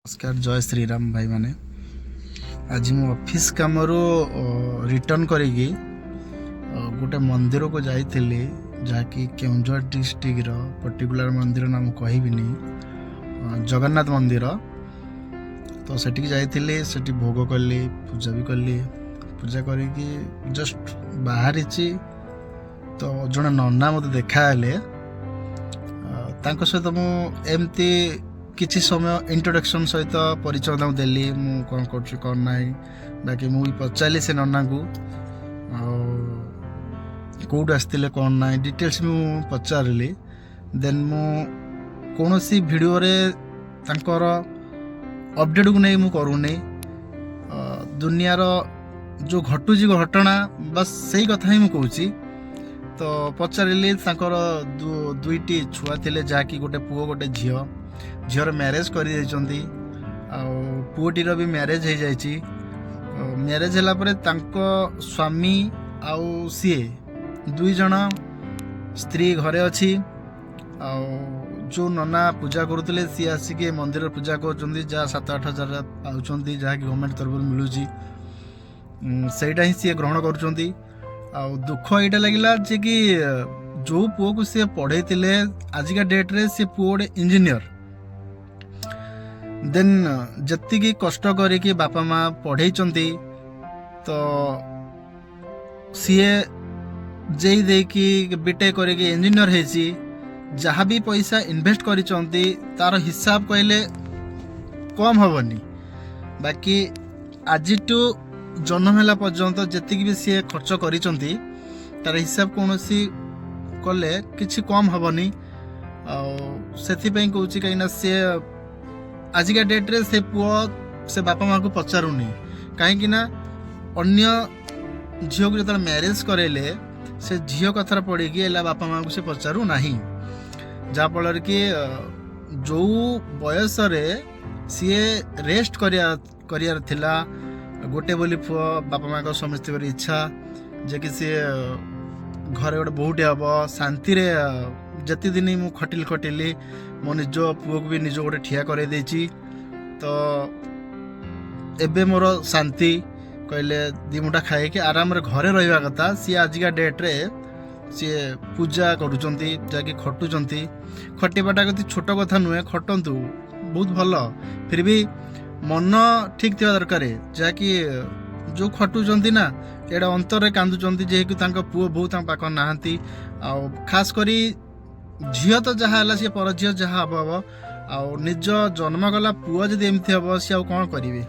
ନମସ୍କାର, ଜୟ ଶ୍ରୀରାମ ଭାଇମାନେ। ଆଜି ମୁଁ ଅଫିସ୍ କାମରୁ ରିଟର୍ଣ୍ଣ କରିକି ଗୋଟେ ମନ୍ଦିରକୁ ଯାଇଥିଲି, ଯାହାକି କେଉଁଝର ଡିଷ୍ଟ୍ରିକ୍ଟର। ପର୍ଟିକୁଲାର ମନ୍ଦିର ନାମ କହିବିନି, ଜଗନ୍ନାଥ ମନ୍ଦିର। ତ ସେଠିକି ଯାଇଥିଲି, ସେଠି ଭୋଗ କଲି, ପୂଜା ବି କଲି। ପୂଜା କରିକି ଜଷ୍ଟ ବାହାରିଛି ତ ଜଣେ ନନା ମୋତେ ଦେଖାହେଲେ। ତାଙ୍କ ସହିତ ମୁଁ ଏମିତି କିଛି ସମୟ ଇଣ୍ଟ୍ରୋଡକ୍ସନ୍ ସହିତ ପରିଚୟ ତାଙ୍କୁ ଦେଲି, ମୁଁ କ'ଣ କରୁଛି କ'ଣ ନାହିଁ। ବାକି ମୁଁ ବି ପଚାରିଲି ସେ ନନାଙ୍କୁ ଆଉ କେଉଁଠୁ ଆସିଥିଲେ କ'ଣ ନାହିଁ, ଡିଟେଲ୍ସ ମୁଁ ପଚାରିଲି। ଦେନ୍ ମୁଁ କୌଣସି ଭିଡ଼ିଓରେ ତାଙ୍କର ଅପଡ଼େଟ୍କୁ ନେଇ ମୁଁ କରୁନି। ଦୁନିଆର ଯେଉଁ ଘଟୁଛି ଘଟଣା, ବାସ୍ ସେଇ କଥା ହିଁ ମୁଁ କହୁଛି। ତ ପଚାରିଲି, ତାଙ୍କର ଦୁଇଟି ଛୁଆ ଥିଲେ, ଯାହାକି ଗୋଟେ ପୁଅ ଗୋଟେ ଝିଅ। ଝିଅର ମ୍ୟାରେଜ୍ କରିଦେଇଛନ୍ତି ଆଉ ପୁଅଟିର ବି ମ୍ୟାରେଜ୍ ହେଇଯାଇଛି। ମ୍ୟାରେଜ୍ ହେଲା ପରେ ତାଙ୍କ ସ୍ୱାମୀ ଆଉ ସିଏ ଦୁଇ ଜଣ, ସ୍ତ୍ରୀ ଘରେ ଅଛି। ଆଉ ଯେଉଁ ନନା ପୂଜା କରୁଥିଲେ, ସିଏ ଆସିକି ଏ ମନ୍ଦିରରେ ପୂଜା କରୁଛନ୍ତି। ଯାହା 7-8 ହଜାର ପାଉଛନ୍ତି, ଯାହାକି ଗଭର୍ଣ୍ଣମେଣ୍ଟ ତରଫରୁ ମିଳୁଛି, ସେଇଟା ହିଁ ସିଏ ଗ୍ରହଣ କରୁଛନ୍ତି। ଆଉ ଦୁଃଖ ଏଇଟା ଲାଗିଲା ଯେ କି ଯେଉଁ ପୁଅକୁ ସିଏ ପଢ଼େଇଥିଲେ, ଆଜିକା ଡେଟ୍ରେ ସେ ପୁଅ ଗୋଟେ ଇଞ୍ଜିନିୟର। ଦେନ୍ ଯେତିକି କଷ୍ଟ କରିକି ବାପା ମା ପଢ଼େଇଛନ୍ତି, ତ ସିଏ ଜେଇ ଦେଇକି ବିଟେକ୍ କରିକି ଇଞ୍ଜିନିୟର ହେଇଛି। ଯାହା ବି ପଇସା ଇନଭେଷ୍ଟ କରିଛନ୍ତି, ତାର ହିସାବ କହିଲେ କମ୍ ହେବନି। ବାକି ଆଜିଠୁ ଜନ୍ମ ହେଲା ପର୍ଯ୍ୟନ୍ତ ଯେତିକି ବି ସିଏ ଖର୍ଚ୍ଚ କରିଛନ୍ତି, ତାର ହିସାବ କୌଣସି କଲେ କିଛି କମ୍ ହେବନି। ଆଉ ସେଥିପାଇଁ କହୁଛି, କାହିଁକିନା ସିଏ ଆଜିକା ଡେଟ୍ରେ ସେ ପୁଅ ସେ ବାପା ମାଆକୁ ପଚାରୁନି। କାହିଁକି ନା ଅନ୍ୟ ଝିଅକୁ ଯେତେବେଳେ ମ୍ୟାରେଜ୍ କରେଇଲେ, ସେ ଝିଅ କଥାରେ ପଡ଼ିକି ହେଲା ବାପା ମାଆକୁ ସେ ପଚାରୁ ନାହିଁ। ଯାହାଫଳରେ କି ଯେଉଁ ବୟସରେ ସିଏ ରେଷ୍ଟ କରିବାର ଥିଲା, ଗୋଟେ ବୋଲି ପୁଅ, ବାପା ମାଆଙ୍କ ସମସ୍ତଙ୍କର ଇଚ୍ଛା ଯେ କି ସିଏ ଘରେ ଗୋଟେ ବୋହୂଟେ ହବ ଶାନ୍ତିରେ। ଯେତେ ଦିନ ମୁଁ ଖଟିଲି ଖଟିଲି, ମୋ ନିଜ ପୁଅକୁ ବି ନିଜ ଗୋଟେ ଠିଆ କରେଇ ଦେଇଛି, ତ ଏବେ ମୋର ଶାନ୍ତି କହିଲେ ଦି ମୁଠା ଖାଇକି ଆରାମରେ ଘରେ ରହିବା କଥା। ସିଏ ଆଜିକା ଡେଟ୍ରେ ସିଏ ପୂଜା କରୁଛନ୍ତି, ଯାହାକି ଖଟୁଛନ୍ତି। ଖଟିବାଟା କିଛି ଛୋଟ କଥା ନୁହେଁ, ଖଟନ୍ତୁ, ବହୁତ ଭଲ। ଫିର୍ ବି ମନ ଠିକ୍ ଥିବା ଦରକାର। ଯାହାକି ଯେଉଁ ଖଟୁଛନ୍ତି ନା, ଏଇଟା ଅନ୍ତରରେ କାନ୍ଦୁଛନ୍ତି, ଯେହେତୁ ତାଙ୍କ ପୁଅ ବୋହୂ ତାଙ୍କ ପାଖରେ ନାହାନ୍ତି। ଆଉ ଖାସ କରି ଝିଅ ତ ଯାହା ହେଲା, ସିଏ ପର ଝିଅ ଯାହା ହବ ହବ, ଆଉ ନିଜ ଜନ୍ମ କଲା ପୁଅ ଯଦି ଏମିତି ହବ, ସିଏ ଆଉ କ'ଣ କରିବେ?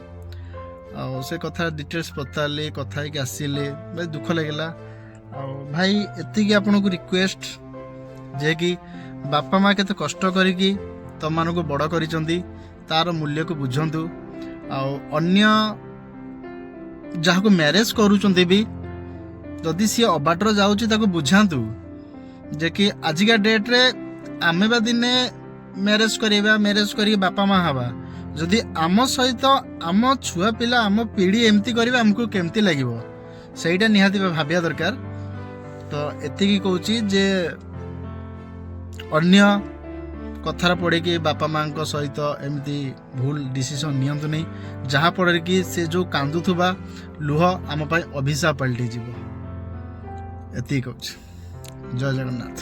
ଆଉ ସେ କଥା ଡିଟେଲ୍ସ ପଚାରିଲି, କଥା ହେଇକି ଆସିଲି, ଭାଇ ଦୁଃଖ ଲାଗିଲା। ଆଉ ଭାଇ, ଏତିକି ଆପଣଙ୍କୁ ରିକ୍ୱେଷ୍ଟ ଯେ କି ବାପା ମା କେତେ କଷ୍ଟ କରିକି ତମମାନଙ୍କୁ ବଡ଼ କରିଛନ୍ତି, ତାର ମୂଲ୍ୟକୁ ବୁଝନ୍ତୁ। ଆଉ ଅନ୍ୟ ଯାହାକୁ ମ୍ୟାରେଜ୍ କରୁଛନ୍ତି ବି, ଯଦି ସିଏ ଅବାଟରେ ଯାଉଛି, ତାକୁ ବୁଝାନ୍ତୁ ଯେ କି ଆଜିକା ଡେଟ୍ରେ ଆମେ ବା ଦିନେ ମ୍ୟାରେଜ୍ କରିବା, ମ୍ୟାରେଜ୍ କରିକି ବାପା ମା ହେବା। ଯଦି ଆମ ସହିତ ଆମ ଛୁଆ ପିଲା, ଆମ ପିଢ଼ି ଏମିତି କରିବେ, ଆମକୁ କେମିତି ଲାଗିବ? ସେଇଟା ନିହାତି ଭାବିବା ଦରକାର। ତ ଏତିକି କହୁଛି ଯେ ଅନ୍ୟ କଥାରେ ପଡ଼ିକି ବାପା ମାଆଙ୍କ ସହିତ ଏମିତି ଭୁଲ ଡିସିସନ୍ ନିଅନ୍ତୁନି, ଯାହାଫଳରେ କି ସେ ଯେଉଁ କାନ୍ଦୁଥିବା ଲୁହ ଆମ ପାଇଁ ଅଭିଶାପ ପାଲଟିଯିବ। ଏତିକି କହୁଛି। ଜୟ ଜଗନ୍ନାଥ।